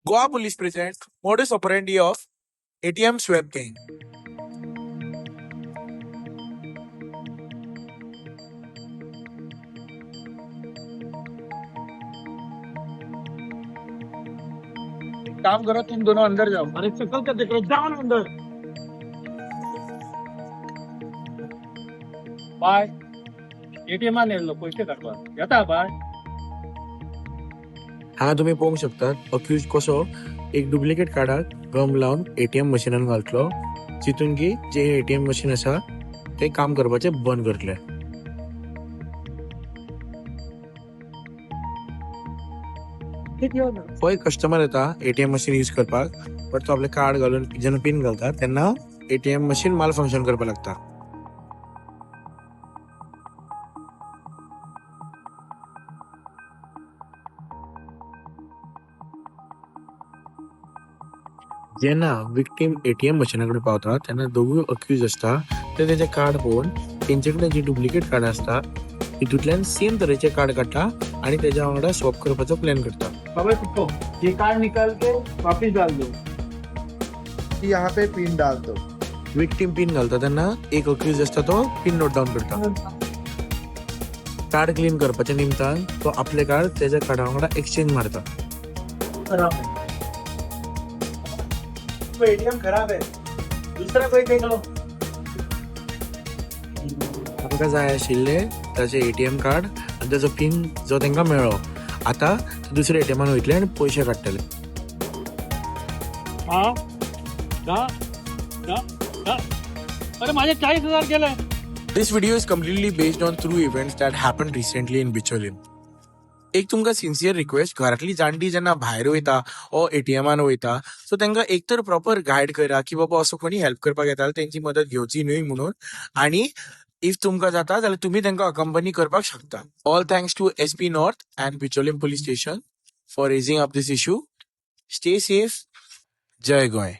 Goa Police presents modus operandi of ATM swap gang. एक काम करो, तुम दोनों अंदर जाओ। अरे शकल क्या देख रहे हो, जाओ ना अंदर। बाय, एटीएमान येयल्लो पयशे काडपाक येता बाय। हांगा तुमी पळोवंक शकतात अक्यूज कसो एक डुप्लिकेट कार्डाक गम लावन एटीएम मशिनान घालतलो, जितून की जे एटीएम मशीन आसा ते काम करपाचें बंद करतले। पळय कस्टमर येता एटीएम मशीन यूज करपाक, बट तो आपलें कार्ड घालून जेन्ना पिन घालता तेन्ना एटीएम मशीन माल फंक्शन करपाक लागता। जेन्ना विक्टीम एटीएम मशिना कडेन पावता तेन्ना दोगूय अक्यूज आसता ते तेजें कार्ड पळोवन तेंचे कडेन जी डुप्लिकेट कार्ड आसता तितूंतल्यान सेम तरेचें कार्ड काडटा आनी तेज्या वांगडा स्वॉप करपाचो प्लॅन करता। बाबा पिट्टो, ये कार्ड निकाल के वापिस डाल दो। यहाँ पे पिन डाल दो। विक्टीम पिन घालता तेन्ना एक अक्यूज आसता तो पिन नोट डावन करता। कार्ड क्लीन करपाच्या निमतान तो आपलें कार्ड तेज्या कार्डा वांगडा एक्सचेंज मारता। खराब है तो, एटीएम खराब है, दूसरा कोई देख लो। तांकां जाय आशिल्लें ताचें एटीएम कार्ड आनी ताचो पिन जो तांकां मेळ्ळो, आतां ते दुसऱ्या एटीएमान वयतले आनी पयशे काडटले। हा दा दा दा, अरे माझे 40,000 गेले। This video is completely based on true events that happened recently in Bicholim. एक तुमकां सिन्सियर रिक्वेस्ट, घरांतली जाणटी जेन्ना भायर वयता ओ एटीएमान वयता सो तांकां एक तर प्रॉपर गायड करा की बाबा असो कोणी हेल्प करपाक येता जाल्यार तेंची मदत घेवची न्हय म्हणून, आनी if तुमकां जाता जाल्यार तुमी तांकां अकंपनी करपाक शकता। All thanks to SP North and Bicholim police station for raising up this issue. Stay safe. Jai Goa.